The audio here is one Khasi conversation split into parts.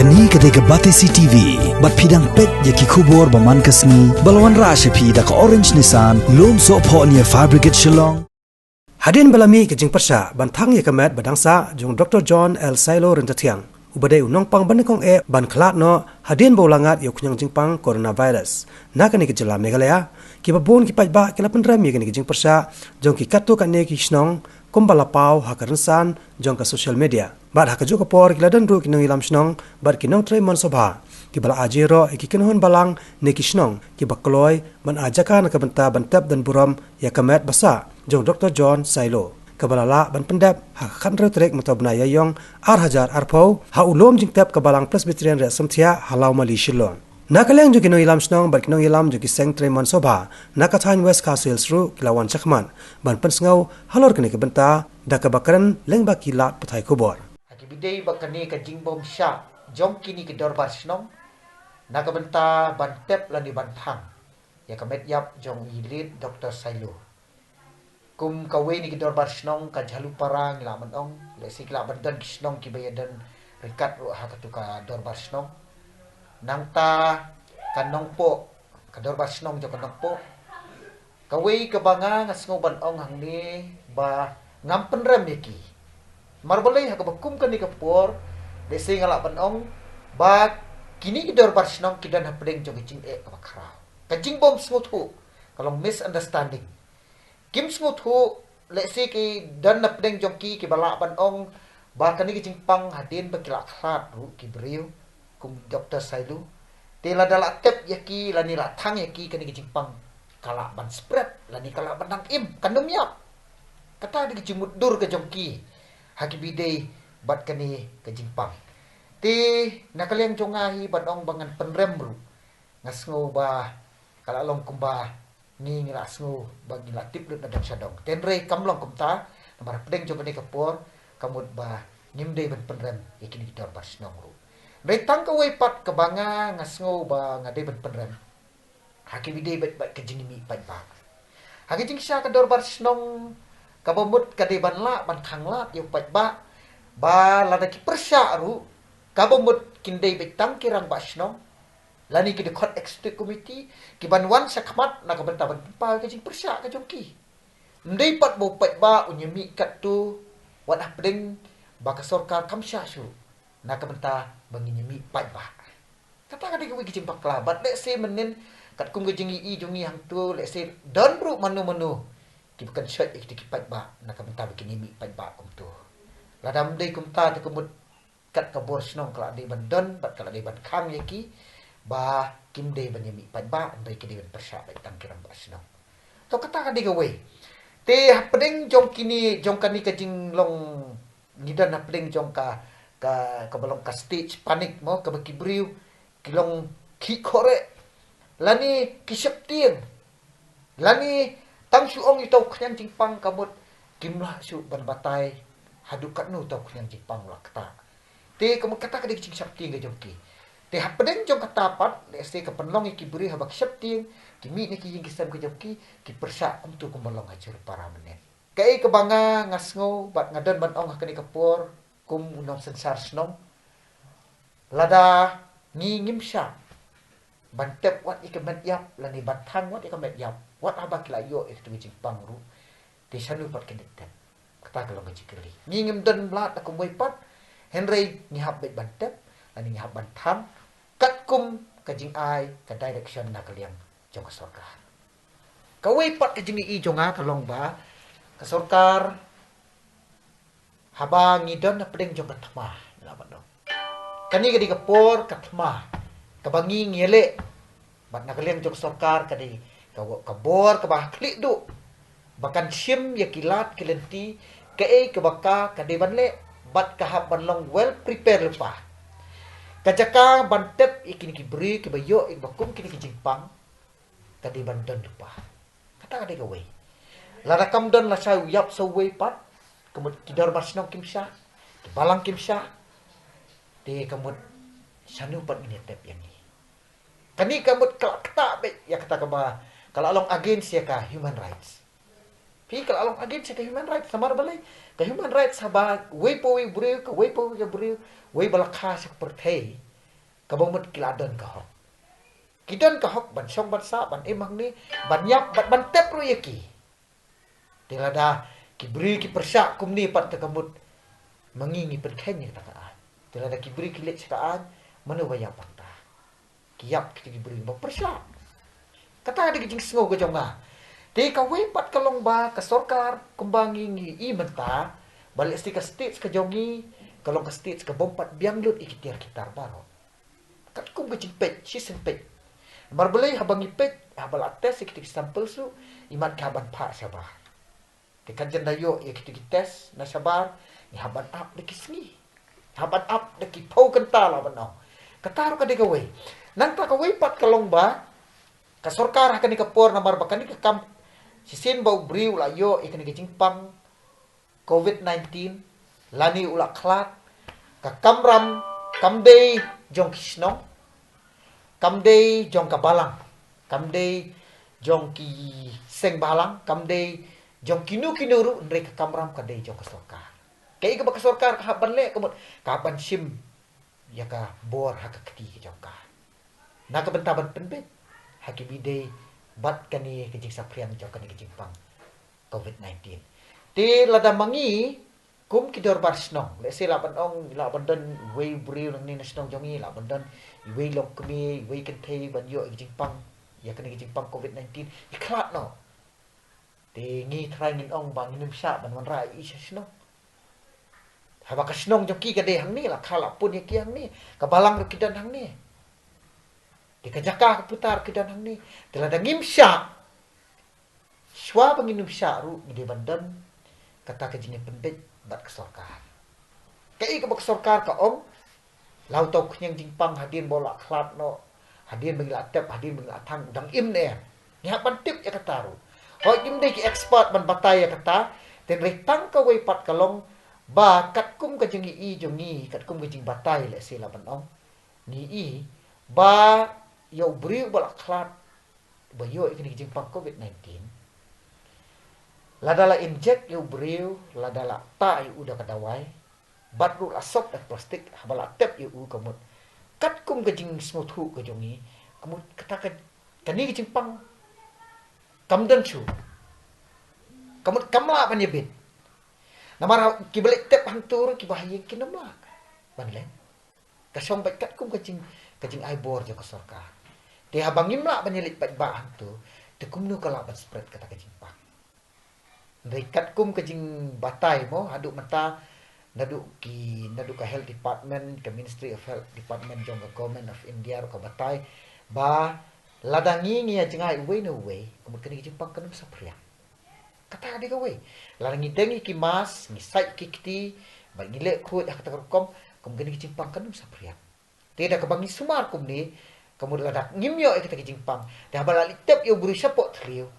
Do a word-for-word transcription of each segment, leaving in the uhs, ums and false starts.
Kane ka dei ka Batesi T V, bad phi dang peit ïa ki khubor ba man ka sngi, ba la wanrah sha phi da ka Orange Nissan, Lumsohphoh near Fire Brigade Shillong. Hadien ba la mih ka jingpyrshah ban thang ïa ka met ba dang sah jong Doctor John L Sailo Ryntathiang, uba dei u nongpang ba nyngkong eh ban khlad noh hadien ba u la ngat ïa u khñiang jingpang coronavirus na kane ka jylla Meghalaya, kiba bun ki paidbah ki la pynrem ïa kane ka jingpyrshah jong ki katto katne ki shnong, kumba la paw ha ka rynsan jong ka social media. Bad ha kajuh ka por ki la don ruh ki nongïalam shnong bad ki nongtrei mon sabha, kiba la ai jingïaroh ïa ki kynhun balang ne ki shnong kiba kloi ban ai jaka na ka bynta ban tep don burom ïa ka met ba sah jong Doctor John Sailo, kaba la lah ban pyndep ha ka khathynriew tarik mynta u bnai Ïaïong ar hajar arphew, ha u lum jingtep ka Balang Presbyterian Riat Samthiah ha Lawmali Shillong. Na ka liang jong ki nongïalam shnong bad ki nongïalam jong ki seng trei mon sabha na ka thaiñ West Khasi Hills ruh ki la wan shakhmat ban pynsngew halor kane ka bynta da kaba kren lyngba ki lad pathai khubor. Ha ki bynta ba kane ka jingbym shah jong kine ki dorbar shnong na ka bynta ban tep lane ban thang ïa ka met ïap jong i late Doctor Sailo. Kum kawei na ki dorbar shnong ka Jhalupara ngi lah ban ong, lehse ki lah ban don ki shnong kiba ïadon ryngkat ruh ha katu ka dorbar shnong. Nangta ka Nongpoh, ka dorbar shnong jong ka Nongpoh. Kawei kaba nga nga sngew ban ong hangne ba ngam pynrem ïa ki. Namar balei ha kaba kum kane ka por, lehse nga lah ban ong ba kine ki dorbar shnong ki don hapdeng jong ka jingeh kaba khraw. Ka jingbym sngewthuh, ka long misunderstanding. Kim sngewthuh, lehse ki don na pdeng jong ki kiba lah ban ong ba kane ka jingpang hadien ba ki la khlad ruh ki briew kum Doctor Sailo. Te lada la tep ïa ki lane la thang ïa ki kane ka jingpang ka lah ban spread lane ka lah ban nang im, kan ym ïap. Kata ka dei ka jingmutdur ka jong ki ha ki bynta bad kane ka jingpang. Te na ka liang jong nga hi ban ong ba ngan pynrem ruh, nga sngew ba ka la long kumba ngi ngi la sngew ba ngi la tip lut na dong sha dong. Hynrei kam long kumta, namar hapdeng jong kane ka por ka mut ba ngim dei ban pynrem ïa kine ki dorbar shnong ruh. Hynrei tang kawei pat kaba nga nga sngew ba nga dei ban pynrem ha ki bynta bad bad ka jingmih paidbah. Ha ka jingshisha ka dorbar shnong kaba mut ka dei ban lah ban khanglad ïa u paidbah ba lada ki pyrshah ruh kaba mut kin dei bad tang ki rangbah shnong lane ki dkhot executive committee kiban wan shakhmat na ka bynta ban pynpaw ka jingpyrshah ka jong ki. Ym dei pat ba u paidbah un ïa mih katto wat hapdeng ba ka sorkar kam shah shuh na ka bynta ba ngin ïa mih paidbah. Kata ka dei kawei ka jingbakla bad lehse mynnin katkum ka jingïohi jong ngi hangto lehse don ruh mano mano kiba kynshoh ïa kita ki paidbah na ka bynta ba kin ïa mih paidbah kumto. Lada ym dei kumta te ka mut kat ka bor shnong ka la dei ban don bad ka la dei ban khang ïa ki ba kim dei ban ïa mih paidbah, hynrei ki dei ban pyrshah bad tang ki rangbah shnong. To kata ka dei kawei. Te hapdeng jong kine jong kane ka jinglong ngi don hapdeng jong ka ka kaba long ka stage panic mo, kaba ki briew ki long khih khoreh lane ki sheptieng. Lane tang shu ong ïa uta u khñiang jingpang ka mut kim lah shuh ban batai haduh katno uta u khñiang jingpang u la ktah. Te ka mut kata ka dei ka jingsheptieng ka jong ki. Te hapdeng jong kata pat lehse ka pynlong ïa ki briew haba ki sheptieng, ki mih na ki ïing ki sem ka jong ki, ki pyrshah kumto kumba long ha Jhalupara mynnin. Kaei kaba nga nga sngew bad nga don ban ong ha kane ka por kum u nongsynshar shnong, lada ngi ngim shah ban tep wat ïa ka met ïap lane ban thang wat ïa ka met ïap wat haba ki la ïoh ïa katu ka jingpang ruh, te shano pat kin ïa tep? Kata ka long ka jingkylli. Ngi ngim don mlad da kumwei pat, hynrei ngi hap beit ban tep lane ngi hap ban thang katkum ka jingai ka direction na ka liang jong ka sorkar. Kawei pat ka jingïohi jong nga ka long ba ka sorkar haba ngi don hapdeng jong ka thma, ngi lah ban ong kane ka dei ka por ka thma kaba ngi ngi ïaleh bad na ka liang jong ka sorkar ka dei ka, ka bor kaba ha khlieh duh ba kan shim ïa ki lad ki lynti kaei kaba ka ka dei ban leh bad ka hap ban long well prepared lypa. Ka jaka ban tep ïa kine ki briew kiba ïoh ïa kiba kum kine ki jingpang ka dei ban don lypa. Kata ka dei kawei. Lada kam don lashai u ïap sa uwei pat, ka mut ki dorbar shnong kim shah, ki balang kim shah, te ka mut shano pat ngin ïa tep ïa ngi? Kane ka mut ka la ktah beit ïa kata kaba ka la long against ïa ka human rights. Phi, ka la long against ïa ka human rights, namar balei? Ka human rights haba wei pa wei u briew, ka wei pa wei ka briew, wei ba la kha sha ka pyrthei, kaba mut ki la don ka hok. Ki don ka hok ban shong ban sah, ban im hangne, ban ïap, ban, ban tep ruh ïa ki. Te lada ki briew ki pyrshah kumne pat te ka mut ma ngi ngi pynkheiñ ïa kata ka aiñ. Te lada ki briew ki leit sha ka aiñ, mano ba ïap hangta? Ki ïap kito ki briew ba pyrshah. Kata dei ka jingsngew ka jong nga. Te kawei pat ka long ba ka sorkar kumba ngi ngi i mynta, ba lehse ka state ka jong ngi ka long ka state ka bym pat biang lut ïa ki tiar ki tar baroh. Katkum ka jingpeit, shisien peit. Namar balei haba ngi peit, haba la test ïa kito ki sample shuh, imat ki hap ban phah shabar. Te kat jan da ïoh ïa kito ki test na shabar, ngi hap ban ap da ki sngi. Hap ban ap da ki phew kynta lah ban ong. Kata ruh ka dei kawei. Nangta kawei pat ka long ba ka sorkar ha kane ka por, namar ba kane ka kam, shisien ba u briew u la ïoh ïa kane ka jingpang covid nineteen, lane u la khlad, ka kamram kam dei jong ki shnong, kam dei jong ka balang, kam dei jong ki seng balang, kam dei jong kino kino ruh, hynrei ka kamram ka dei jong ka sorkar. Kaei kaba ka sorkar ka hap ban leh ka mut, ka hap ban shim ïa ka bor ha ka kti ka jong ka, na ka bynta ban pynbeit ha kiba ïadei bad kane ka jingsaphriang jong kane ka jingpang covid nineteen. Te lada ma ngi kum ki dorbar shnong, lehse lah ban ong, lah ban don iwei u briew nangne na shnong jong ngi, lah ban don iwei longkmie, iwei kynthei ban ïoh ïa ka jingpang, ïa kane ka jingpang covid nineteen, i khlad noh. Te ngi trai ngin ong ba ngin ym shah ban wanrah ïa i sha shnong. Haba ka shnong jong ki ka dei hangne, la kha la pun ïa ki hangne, ka balang ruh ki don hangne, te ka jaka ka puta ruh ki don hangne. Te lada ngim shah, shuwa ba ngin ym shah ruh, ngi dei ban don kata ka jingïapynbeit bad ka sorkar. Kaei kaba ka sorkar ka ong, la uto u khñiang jingpang hadien ba u la khlad noh, hadien ba ngi la tep, hadien ba ngi la thang, u dang im ne em? Ngi hap ban tip ïa kata ruh. Hooid, ngim dei ki expert ban batai ïa kata, hynrei tang kawei pat ka long ba katkum ka jingïohi jong ngi, katkum ka jingbatai, lehse lah ban ong, ngi i ba ïa u briew ba la khlad, ba ïoh ïa kane ka jingpang covid nineteen, lada la inject ïa u briew, lada la tah ïa u da ka dawai, bad ruh la sop da plastik, haba la tep ïa u, ka mut katkum ka jingsngewthuh ka jong ngi, ka mut kata ka, kane ka jingpang kam don shuh. Ka mut kam lah ban ïabit. Namar kiba leit tep hangto ruh, kiba ha ïing kin ym lah ban leh. Ka shong beit katkum ka jing, ka jingai bor jong ka sorkar. Te haba ngim lah ban ïaleit paidbah hangto, te kumno ka lah ban spread kata ka jingpang? Hynrei katkum ka jingbatai mo, haduh mynta, naduh ki, naduh ka health department, ka Ministry of Health Department jong ka Government of India ruh ka batai ba lada ngi ngi ïa jngai uwei na uwei, ka mut kane ka jingpang kan ym saphriang. Kata ka dei kawei. Lada ngi deng ïa ki mask, ngi sait ki kti, bad ngi leh khuid ha kata ka rukom, ka mut kane ka jingpang kan ym saphriang. Te da kaba ngi sumar kumne, ka mut lada ngim ïoh ïa kata ka jingpang, te haba la leit tep ïa u briew shapoh thliew,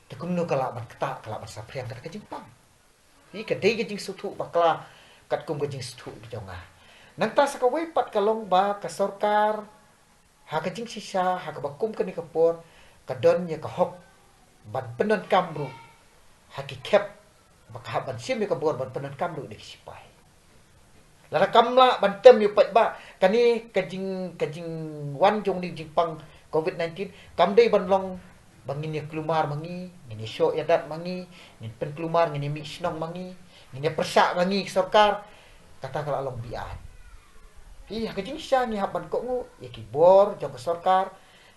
te kumno ka lah ban ktah, ka lah ban saphriang kata ka jingpang? Hi ka dei ka jingsngewthuh bakla katkum ka jingsngewthuh ka jong nga. Nangta sa kawei pat ka long ba ka sorkar, ha ka jingshisha, ha kaba kum kane ka por, ka don ïa ka hok ban pyndonkam ruh ha ki khep ba ka hap ban shim ïa ka bor ban pyndonkam ruh da ki sipai. Lada kam lah ban tem ïa u paidbah, kane ka jing, ka jingwan jong une u jingpang covid nineteen kam dei ban long ba ngin ïa kulmar ma ngi, ngin ïa shoh ïa dat ma ngi, ngin pynkulmar, ngin ïa mih shnong ma ngi, ngin ïa pyrshah ma ngi ki sorkar. Kata ka la long biang. Hi ha ka jingshisha ngi hap ban kohnguh ïa ki bor jong ka sorkar,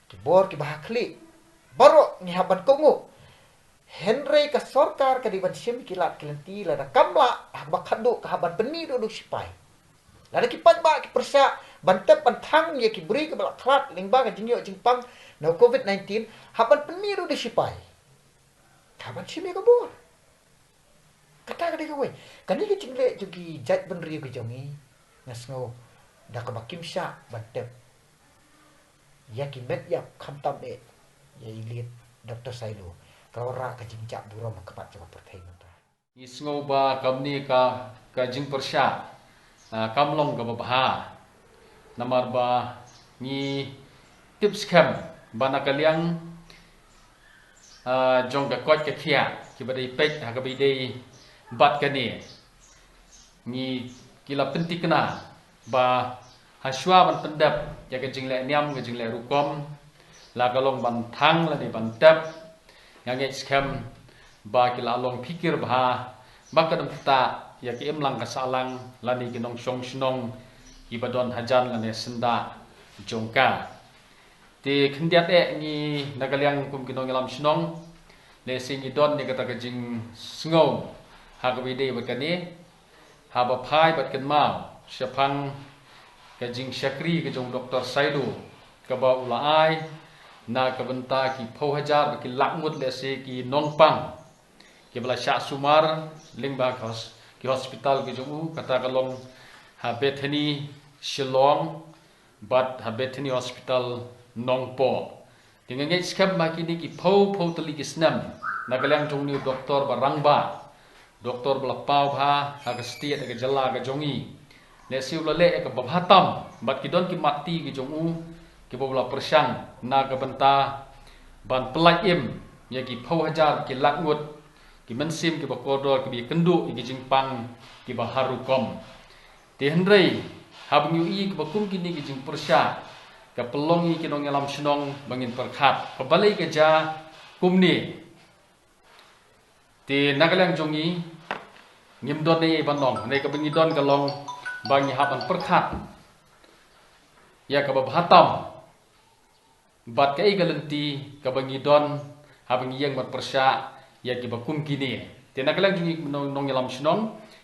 ki bor kiba ha khlieh. Baroh ngi hap ban kohnguh. Hynrei ka sorkar ka dei ban shim ki lad ki lynti, lada kam lah, ha kaba khatduh ka hap ban pynmih ruh da u sipai. Lada ki paidbah ki pyrshah ban tep ban thang ïa ki briew kiba la khlad lyngba ka jingïoh jingpang na u covid nineteen, hap ban pynmih ruh da u sipai. Hap ban shim ïa ka bor. Kata ka dei kawei. Kane ka jingleh jong ki jaitbynriew ka jong ngi, nga sngew da kaba kim shah ban tep ïa ki met ïap, khamtam eh ïa i leit Doctor Sailo, ka la wanrah ka jingjah burom ha khmat jong ka pyrthei mynta. Ngi sngew ba kamne ka, ka jingpyrshah, ah, kam long kaba bha. Namar ba ngi tip skhem ba na ka liang, ah, jong ka koit ka khiah kiba dei peit ha kaba ïadei bad kane, ngi, ki la pynthikna ba Hashwa ban pyndep ïa ka jingleh niam, ka jingleh rukom, la ka long ban thang lane ban tep, nga ngeit skhem ba ki la long phikir bha ba ka dang ktah ïa ka imlang ka sahlang lane ki nongshong shnong kiba don hajan lane syndah jong ka. Te khyndiat eh ngi na ka liang kum ki nongïalam shnong, lehse ngi don ïa kata ka jingsngew ha kaba ïadei bad kane, haba phai bad kynmaw shaphang ka jingshakri ka jong Doktor Sailo kaba u la ai na ka bynta ki phew hajar bad ki lak ngut lehse ki nongpang kiba la shah sumar lyngba ka hos-, ki hospital ki jong u, kata ka long ha Bethany Shillong bad ha Bethany Hospital Nongpoh. Te nga ngeit skhem ba kine ki phew phew tylli ki snem na ka liang jong une u doktor ba rangbah, doktor ba la paw bha ha ka state, ha ka jylla ka jong ngi, lehse u la leh ïa kaba bha tam bad ki don ki mat ti ki jong u kiba u la pyrshang na ka bynta ban pyllait im ïa ki phew hajar ki lak ngut ki mynsiem kiba kordor kiba ïakynduh ïa ki jingpang kiba har rukom. Te hynrei haba ngi ïohi kaba kum kine ki jingpyrshah, ka pynlong ïa ki nongïalam shnong ba ngin pyrkhat ba balei ka jia kumne. Te na ka liang jong ngi ngim don ei ei ban ong, hynrei kaba ngi don ka long ba ngi hap ban pyrkhat ïa kaba bha tam bad kaei ka lynti kaba ngi don haba ngi ïeng ban pyrshah ïa kiba kum kine. Te na ka liang jong ngi nong, nongïalam shnong,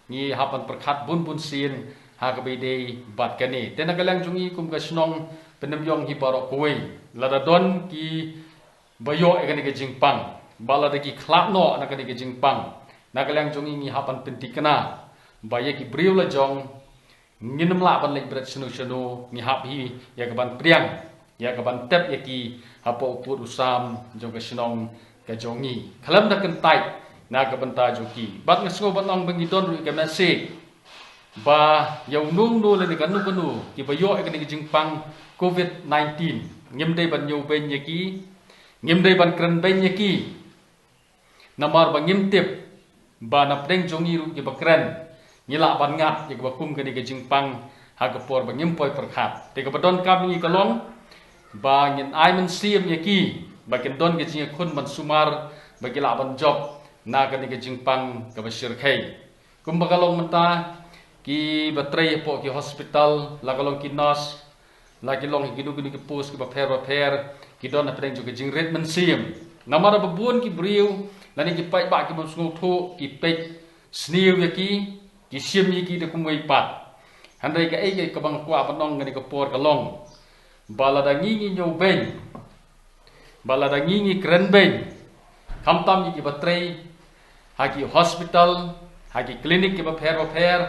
ngi hap ban pyrkhat bun bun sien ha kaba ïadei bad kane. Te na ka liang jong ngi kum ka shnong Pynemyong hi baroh kawei, lada don kiba ïoh ïa kane ka jingpang bad lada ki khlad noh na kane ka jingpang, na ka liang jong ngi ngi hap ban pynthikna ba ïa ki briew la jong ngin ym lah ban leit bret shano shano, ngi hap hi ïa ka ban pdiang, ïa ka ban tep ïa ki hapoh u pud u sam jong ka shnong ka jong ngi, khlem da kyntait na ka bynta jong ki. Bad nga sngew ban ong ba ngi don ruh ïa ka message ba ïa uno uno lane kano kano kiba ïoh ïa kane ka jingpang covid nineteen, ngim dei ban ñiewbeiñ ïa ki, ngim dei ban krenbeiñ ïa ki. Namar ba ngim tip ba na pdeng jong ngi ruh kiba kren ngi lah ban ngat ïa kaba kum kane ka jingpang ha ka por ba ngim poi pyrkhat. Te kaba donkam ïa ngi ka long ba ngin ai mynsiem ïa ki ba kin don ka jingïakhun ban sumar ba ki lah ban jop na kane ka jingpang kaba shyrkhei. Kumba ka long mynta, kiba trei hapoh ki hospital, la ka long ki nurse, la ki long kino kino ki post kiba pher ba pher, ki don hapdeng jong ka jingrit mynsiem. Namar ba bun ki briew lane ki paidbah ki bym sngewthuh, ki peit sniew ïa ki, ki shim ïa ki da kumwei pat. Hynrei kaei kaei kaba nga kwah ban ong kane ka por ka long ba lada ngi ngi ñiewbeiñ, ba lada ngi ngi krenbeiñ, khamtam ïa kiba trei ha ki hospital, ha ki clinic kiba pher ba pher,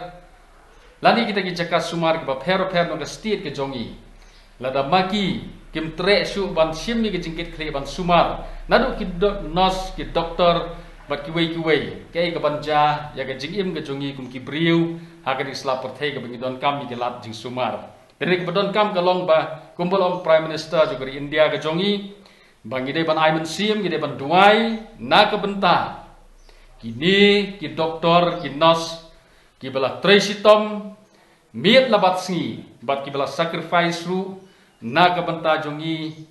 lane kita ki jaka sumar kiba pher ba pher na ka state ka jong ngi, lada ma ki kim treh shuh ban shim ïa ka jingkitkhlieh ban sumar naduh ki do-, nurse, ki doktor bad kiwei kiwei, kaei kaban jia ïa ka jingim ka jong ngi kum ki briew ha kane ka sla pyrthei kaba ngi donkam ïa ki lad jingsumar. Te kaba donkam ka long ba kumba la ong Prime Minister jong ka ri India ka jong ngi, ba ngi dei ban ai mynsiem, ngi dei ban duwai na ka bynta kine ki doktor, ki nurse kiba la trei shitom miet la bad sngi bad kiba la sacrifice ruh na ka bynta jong ngi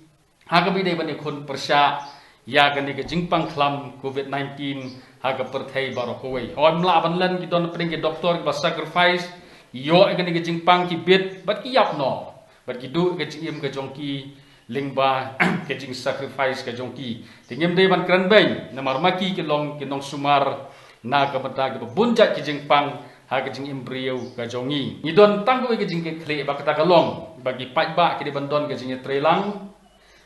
ha kaba ïadei ban ïakhun pyrshah ïa kane ka jingpang khlam covid nineteen ha ka pyrthei baroh kawei. Hooid, ym lah ban len, ki don hapdeng ki doktor kiba sacrifice, ïoh ïa kane ka jingpang ki bit bad ki ïap noh bad ki duh ka jingim ka jong ki lyngba ka jingsacrifice ka jong ki. Te ngim dei ban krenbeiñ namar ma ki ki long ki nongsumar na ka bynta kiba bun jait ki jingpang ha ka jingim briew ka jong ngi. Ngi don tang kawei ka jingkitkhlieh ba kata ka long ba ki paidbah ki dei ban don ka jingïatreilang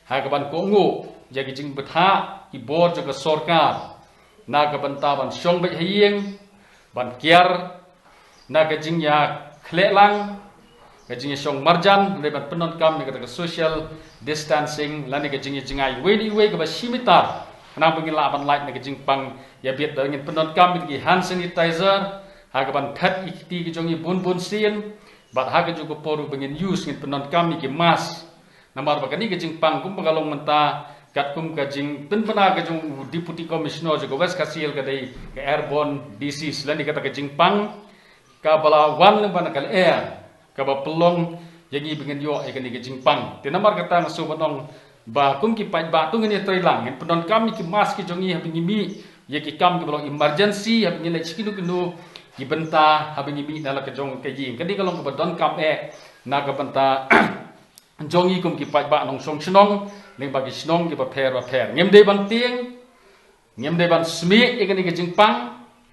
ha kaban kohnguh ïa ki jingbthah ki bor jong ka sorkar na ka bynta ban shong beit ha ïing, ban kiar na ka jingïakhleh lang, ka jingïashong marjan, hynrei ban pyndonkam ïa kata ka social distancing lane ka jingïajngai iwei na iwei kaba shi mitar, khnang ba ngin lah ban lait na ka jingpang ïa bit. Bad ngin pyndonkam ïa ki hand sanitizer ha kaban phet ïa ki kti ki jong ngi bun bun sien, bad ha kajuh ka por ruh ba ngin use, ngin pyndonkam ïa ki mask. Namar ba kane ka jingpang kumba ka long mynta, katkum ka jingpynbna ka jong u Deputy Commissioner jong ka West Khasi Hills, ka dei ka airborne disease lane kata ka jingpang kaba la wan lyngba na ka lyer, kaba pynlong Ïa ngi ba ngin ïoh ïa kane ka jingpang. Te namar kata nga sngewbha ban ong ba kum ki paidbah to ngin ïatrei lang, ngin pyndonkam ïa ki mask ki jong ngi haba ngi mih ïa ki kam kiba long emergency, haba ngi leit sha kino kino ki bynta, haba ngi mih na la ka jong ka ïing. Kane ka long kaba donkam eh na ka bynta jong ngi kum ki paidbah nongshong shnong lyngba ki shnong kiba pher ba pher. Ngim dei ban tieng, ngim dei ban smiej ïa kane ka jingpang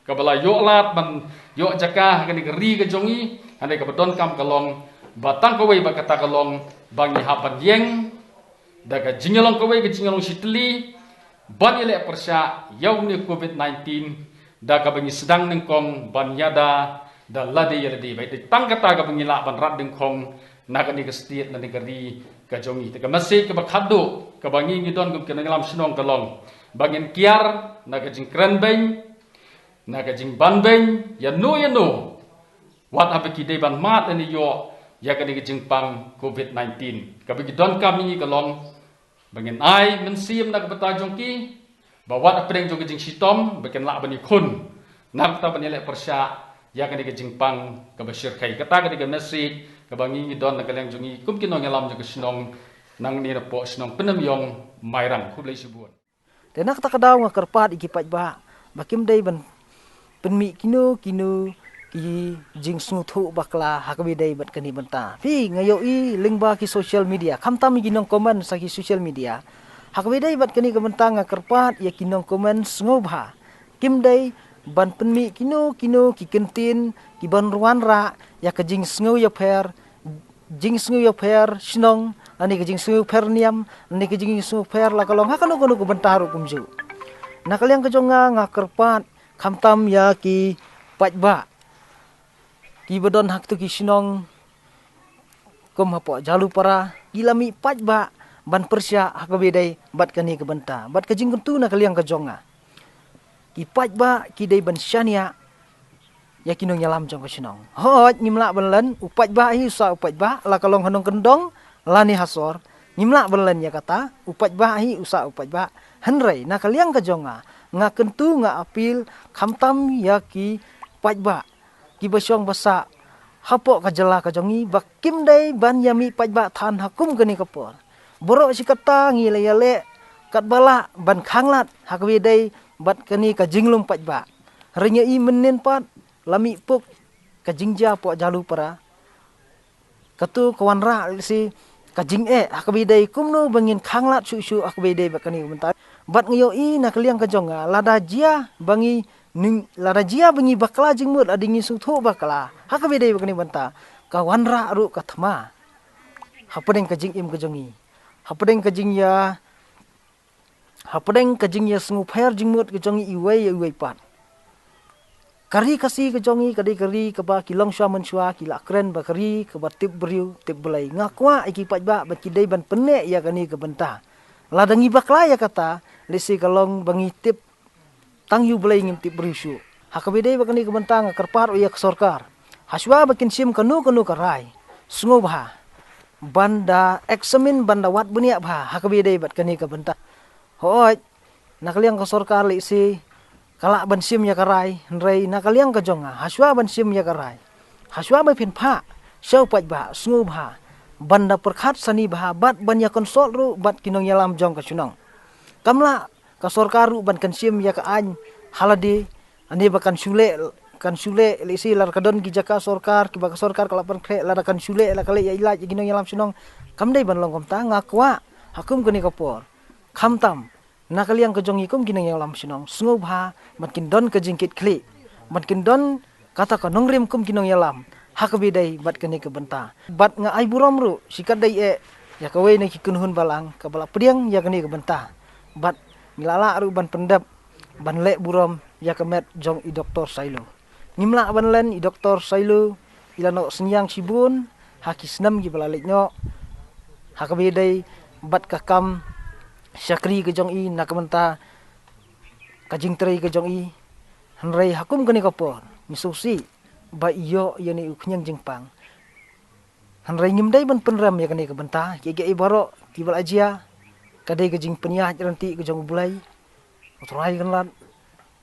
kaba la ïoh lad ban ïoh jaka ha kane ka ri ka jong ngi. Hynrei kaba donkam ka long ba tang kawei bad kata ka long ba ngi hap ban ïeng da ka jingïalong kawei, ka jingïalong shitylli, ban ïaleh pyrshah ïa une u Covid nineteen da kaba ngi sdang nyngkong ban ïada da lade ïa lade. Bad tang kata kaba ngi lah ban rat nyngkong na kane ka state, na kane ka ri ka jong ngi. Te ka message kaba khadduh kaba ngi ngi don kum ki nongïalam shnong ka long ba ngin kiar na ka jingkren beiñ, na ka jingban beiñ ïa no ïa no, wat haba ki dei ban mad lane ïoh ïa kane ka jingpang Covid nineteen. Kaba ngi donkam ïa ngi ka long ba ngin ai mynsiem na ka bynta jong ki, ba wat hapdeng jong ka jingshitom ba kin lah ban ïakhun, na kata ban ïaleh pyrshah ïa kane ka jingpang kaba shyrkhei. Kata ka dei ka message kaba ngi ngi don na ka liang jong ngi kum ki nongïalam jong ka shnong nangne napoh shnong Pynemïong Mairang. Khublei shibun. Te na kata ka daw nga kyrpad ïa ki paidbah ba kim dei ban pynmih kino kino ki jingsngewthuh bakla ha kaba ïadei bad kane ka bynta. Phi nga ïohi lyngba ki social media, khamtam ïa ki nongcomment sa ki social media. Ha kaba ïadei bad kane ka bynta nga kyrpad ïa ki nongcomment sngewbha, kim dei ban pynmih kino kino ki kyntien kiban wanrah ïa ka jingsngewïapher, jingsngewïapher shnong, lane ka jingsngewïapher niam, lane ka jingsngewïapher la ka long ha kano kano ka bynta ruh kumjuh. Na ka liang ka jong nga nga kyrpad khamtam ïa ki paidbah kiba don ha kito ki shnong kum hapoh Jalupara, ki la mih paidbah ban pyrshah ha kaba ïadei bad kane ka bynta. Bad ka jingkyntu na ka liang ka jong nga, ki paidbah ki dei ban shaniah ïa ki nongïalam jong ka shnong. Hooid, ngim lah ban len, u paidbah hi u sah u paidbah, la ka long ha nongkyndong lane ha sor. Ngim lah ban len ïa kata, u paidbah hi u sah u paidbah. Hynrei na ka liang ka jong nga, nga kyntu, nga appeal khamtam ïa ki paidbah kiba shong ba sah hapoh ka jylla ka jong ngi ba kim dei ban ïa mih paidbah than ha kum kane ka por. Baroh shi katta ngi la ïaleh katba lah ban khanglad ha kaba ïadei bad kane ka jinglum paidbah. Hynrei ngi ïohi mynnin pat la mih puk ka jingjia hapoh Jalupara. Kato ka wanrah lehse ka jingeh ha kaba ïadei kumno ba ngin khanglad shuh shuh ha kaba ïadei bad kane ka bynta. Bad nga ïohi na ka liang ka jong nga, lada jia ba ngi ning, lada jia ba ngi bakla jingmut, lada ngi sngewthuh bakla ha kaba ïadei bad kane ka bynta, ka wanrah ruh ka thma hapdeng ka jingim ka jong ngi, hapdeng ka jingïa, hapdeng ka jingïasngewpher jingmut ka jong ngi iwei ïa iwei pat. Ka ri Khasi ka jong ngi ka dei ka ri kaba ki longshuwa mynshwa ki la kren ba ka ri kaba tip briew tip Blei. Nga kwah ïa ki paidbah ba ki dei ban pynneh ïa kane ka bynta. Lada ngi bakla ïa kata, lehse ka long ba ngi tip tang ïa u Blei, ngim tip briew shuh. Ha kaba ïadei bad kane ka bynta nga kyrpad ruh ïa ka sorkar, hashwa ba kin shim kano kano ka rai, sngewbha ban da examine, ban da wad bniah bha ha kaba ïadei bad kane ka bynta. Hooid, na ka liang ka sorkar lehse ka lah ban shim ïa ka rai, hynrei na ka liang ka jong nga, hashwa ban shim ïa ka rai, hashwa ba phin phah sha u paidbah, sngewbha ban da pyrkhat sani bha bad ban ïa consult ruh bad ki nongïalam jong ka shnong. Kam lah ka sorkar ruh ban kan shim ïa ka aiñ ha lade, lane ba kan shu leh, kan shu leh, lehse lada ka don ki jaka sorkar kiba ka sorkar ka la pynkhreh, lada kan shu leh, la ka leh ïa ilad ïa ki nongïalam shnong. Kam dei ban long kumta. Nga kwah ha kum kane ka por, khamtam na ka liang ka jong ngi kum ki nongïalam shnong, sngewbha ban kin don ka jingkitkhlieh, ban kin don kata ka nongrim kum ki nongïalam ha kaba ïadei bad kane ka bynta. Bad nga ai burom ruh shikatdei eh ïa kawei na ki kynhun balang kaba la pdiang ïa kane ka bynta. Bad ngi la lah ruh ban pyndep ban leh burom ïa ka met jong i Doktor Sailo. Ngim lah ban len, i Doktor Sailo i la noh synñiang shibun ha ki snem kiba la leit noh ha kaba ïadei bad ka kam shakri ka jong i, na ka bynta ka jingtrei ka jong i. Hynrei ha kum kane ka por ngi sngewsih ba i ïoh ïa une u khñiang jingpang. Hynrei ngim dei ban pynrem ïa kane ka bynta. Kiei kiei baroh kiba la jia ka dei ka jingpynïaid ryntih ka jong u Blei, u Trai Kynrad.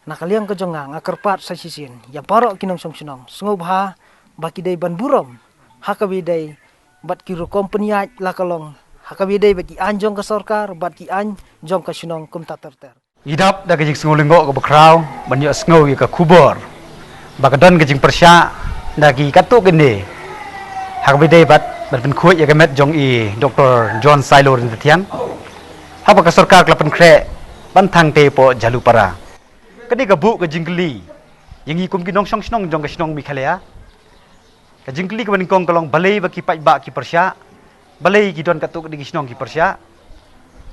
Na ka liang ka jong nga, nga kyrpad sa shisien ïa baroh ki nongshong shnong, sngewbha ba ki dei ban burom ha kaba ïadei bad ki rukom pynïaid la ka long ha kaba ïadei bad ki aiñ jong ka sorkar bad ki aiñ jong ka shnong kumta ter ter. Ngi dap da ka jingsngew lyngngoh kaba khraw ban ïohsngew ïa ka khubor ba ka don ka jingpyrshah da ki katto katne ha kaba ïadei bad ban pynkhuid ïa ka met jong i Doktor John Sailo Ryntathiang haba ka sorkar ka la pynkhreh ban thang tei hapoh Jhalupara. Kane ka buh ka jingkylli ïa ngi kum ki nongshong shnong jong ka shnong Meghalaya. Ka jingkylli kaba nyngkong ka long balei ba ki paidbah ki pyrshah, balei ki don katto katne ki shnong ki pyrshah,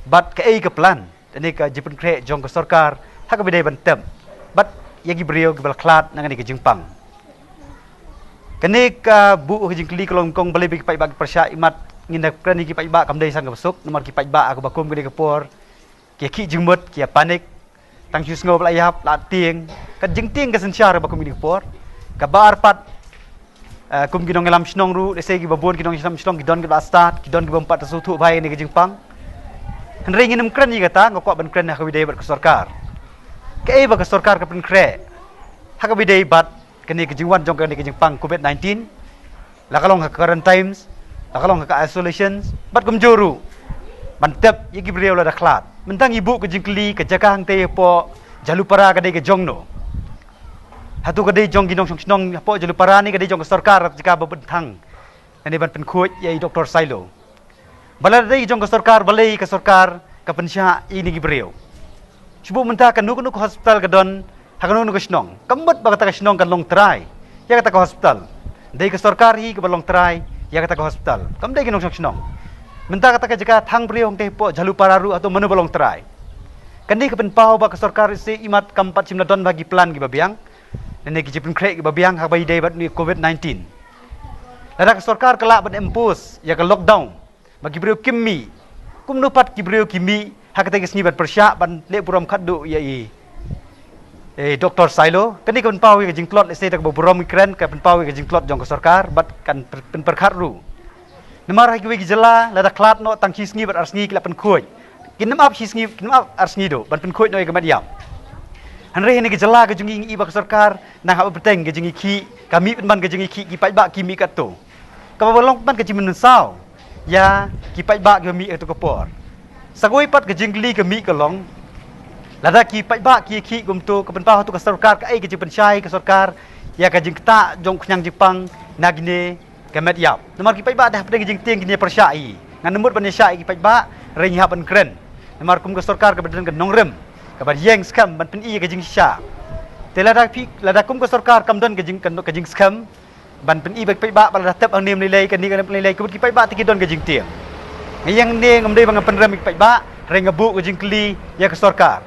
bad kaei ka plan lane ka jingpynkhreh jong ka sorkar ha kaba ïadei ban tep bad ïa ki briew kiba la khlad na kane ka jingpang. Kane ka buh ka jingkylli ka long nyngkong balei ba ki paidbah ki pyrshah, imat ngin da kren ïa ki paidbah kam dei sang kaba suk, namar ki paidbah ha kaba kum kane ka por ki ïa khih jingmut, ki ïa panic. Tang shu sngew ba la ïap, la tieng, ka jingtieng ka synshar ba kum kine ki por. Kaba ar pat, eh, kum ki nongïalam shnong ruh, lehse kiba bun ki nongïalam shnong ki don kiba la stad, ki don kiba ym pat sngewthuh bha ïa kane ka jingpang. Hynrei ngin ym kren ïa kata, nga kwah ban kren ha kaba ïadei bad ka sorkar. Kaei ba ka sorkar ka pynkhreh ha kaba ïadei bad kane ka jingwan jong kane ka jingpang covid nineteen, la ka long ha ka quarantines, la ka long ha ka isolations, bad kumjuh ruh ban tep ïa ki briew lada khlad. Mynta ngi buh ka jingkylli, ka jaka hangtei hapoh Jhalupara ka dei ka jong no? Hato ka dei jong ki nongshong shnong hapoh Jhalupara ne ka dei jong ka sorkar, jaka ba pynthang lane ban pynkhuid ïa i Doktor Sailo? Ba lada dei jong ka sorkar, balei ka sorkar ka pynshah ïa kine ki briew? Shu buh mynta kano kano ka hospital ka don ha kano kano ka shnong, kam mut ba kata ka shnong kan long trai ïa kata ka hospital. Dei ka sorkar hi kaba long trai ïa kata ka hospital, kam dei ki nongshong shnong. Mynta kata ka jaka thang briew hangtei hapoh Jhalupara ruh, hato mano ba long trai? Kane ka pynpaw ba ka sorkar, lehse imat kam pat shym la don bha ki plan kiba biang lane ki jingpynkhreh kiba biang ha kaba ïadei bad une u covid nineteen. Lada ka sorkar ka lah ban impose ïa ka lockdown ba ki briew kim mih, kumno pat ki briew ki mih ha katei ka sngi ban pyrshah ban leh burom khatduh ïa i, eh, Doktor Sailo? Kane ka pynpaw ïa ka jingtlot, lehse da kaba burom ngi kren, ka pynpaw ïa ka jingtlot jong ka sorkar bad kan pyn-, pynpyrkhat ruh. Namar ha kiwei ki jylla lada khlad noh tang shi sngi bad ar sngi ki la pynkhuid. Kin ym ap shi sngi, kin ym ap ar sngi duh ban pynkhuid noh ïa ka met ïap. Hynrei ha kane ka jylla ka jong ngi, ngi i ba ka sorkar nang hap ban bteng ka jingïakhih, ka mih pynban ka jingïakhih, ki paidbah ki mih katto. Kaba long pynban ka jingmynsaw ïa ki paidbah kiba mih ha kato ka por. Sa kawei pat ka jingkylli ka mih ka long, lada ki paidbah ki ïakhih kumto, ka pynpaw hato ka sorkar, kaei ka jingpynshai ka sorkar ïa ka jingktah jong khñiang jingpang na kine ka met ïap? Namar ki paidbah da hapdeng ka jingtieng kine pyrshah ïa ngi. Ngan ym mut ban ïa shah ïa ki paidbah, hynrei ngi hap ban kren. Namar kum ka sorkar kaba don ka nongrim, kaba ïeng skhem ban pyni ïa ka jingshisha. Te lada phi, lada kum ka sorkar kam don ka jing, ka, ka jingskhem ban pyni ba ki paidbah ba lada tep hangne ym lei lei, kane ym lei lei, ka mut ki paidbah te ki don ka jingtieng. Nga ïeng hangne ngam dei ba nga pynrem ïa ki paidbah, hynrei nga buh ka jingkylli ïa ka sorkar.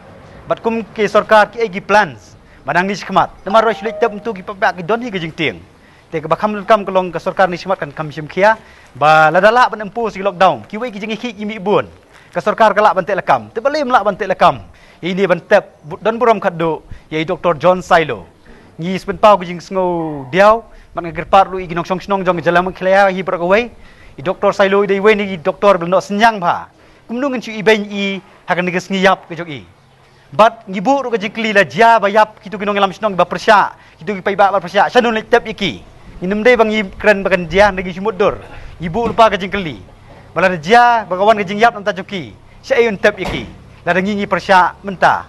Bad kum ka sorkar kiei ki plans ba nangne shakhmat? Namar haba shu leit tep kumto ki paidbah ki don hi ka jingtieng. Te kaba kham donkam ka long ka sorkar nangne shakhmat kan kham shim khia ba lada lah ban impose ïa ki lockdown, kiwei ki jingïakhih ki mih bun, ka sorkar ka lah ban teh lakam. Te balei ym lah ban teh lakam ïa ine ban tep bu-, don burom khatduh ïa i Doktor John Sailo? Ngi sa pynpaw ka jingsngew diaw, bad nga kyrpad ruh ïa ki nongshong shnong jong ka jylla Meghalaya hi baroh kawei. I Doktor Sailo i dei iwei na ki doktor ba la noh synñiang bha. Kumno ngin shu ibeiñ ïa i ha kane ka sngi ïap ka jong i? Bad ngi buh ruh ka jingkylli, la jia ba ïap kito ki nongïalam shnong ba pyrshah, kito ki paidbah ba pyrshah, shano leit tep ïa ki? Ngim dei ba ngi kren ba kan jia, hynrei ngi shu mutdur. Ngi buh lypa ka jingkylli ba lada jia ba ka wan ka jingïap na ka bynta jong ki, shaei yn tep ïa ki lada ngi ngi pyrshah mynta?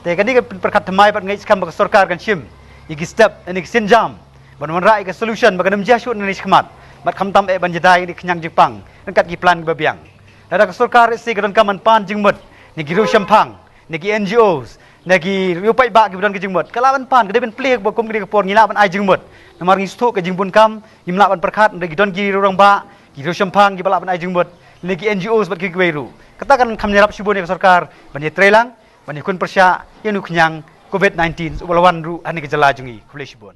Te kane ka pyrkhat thymmai bad nga ngeit skhem ba ka sorkar kan shim ïa ki step, ïa ki sienjam ban wanrah ïa ka solution ba kan ym jia shuh nangne shakhmat. Bad khamtam eh ban jia ïa ka khñiang jingpang ryngkat ki plan kiba biang. Lada ka sorkar, lehse ka donkam ban pan jingmut na ki riew shemphang, na ki N G Os, na ki riew paidbah kiba don ka jingmut, ka lah ban pan, ka dei ban plie ba kum kane ka por ngi lah ban ai jingmut. Namar ngi sngewthuh ka jingbun kam ngim lah ban pyrkhat, hynrei ki don ki riew rangbah, ki riew shemphang kiba lah ban ai jingmut, na ki N G Os bad kiwei kiwei ruh. Kata kan kham ïarap shibun ïa ka sorkar ban ïatreilang, ban ïakhun pyrshah ïa une u khñiang covid nineteen uba la wan ruh ha kane ka jylla jong ngi. Khublei shibun.